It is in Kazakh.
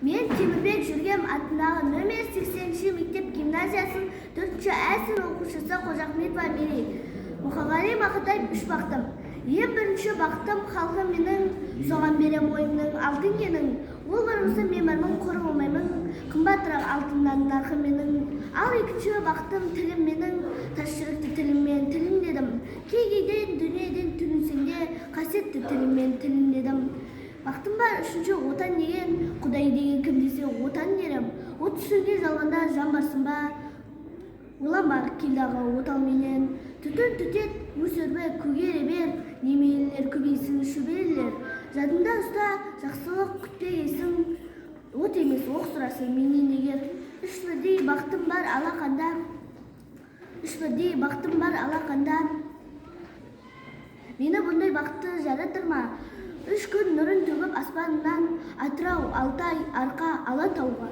Мен Темірбек Жүргенов атындағы нөмір 80-ші мектеп гимназиясының 4-ші ә сынып оқушысы Қожахметова Мерей. Мұқағали Мақатаев. Үш бақытым. Ең бірінші бақытым — халқым менің, соған берем ойымның алтын кенін. Ол бар болса, мен бармын, құр болмаймын, қымбатырақ алтыннан нарқым менің. Ал екінші бақытым — тілім менің, тас жүректі тіліммен тілімдедім. Кей кейде дүниеден түңілсең де, қасиетті тіліммен тілімдедім. Бақытым бар үшінші, Отан деген. Құдай деген кім десе, Отан дерім. От түсірген жалғанда жан барсың ба, ойланба, кел дағы отал менен. Түтін түтет, өсірбе, көгере бер, немерелер көбейсін, шөберелер. Жадыңда ұста, жақсылық күтпегейсің, от емес, оқ сұрасын менен егер. Үш бірдей бақытым бар алақанда, үш бірдей бақытым бар алақанда. Мені бұндай бақытты жаратыр ма? Үш күн нұрын төгіп аспаннан Атырау, Алтай, Арқа, Алатауға.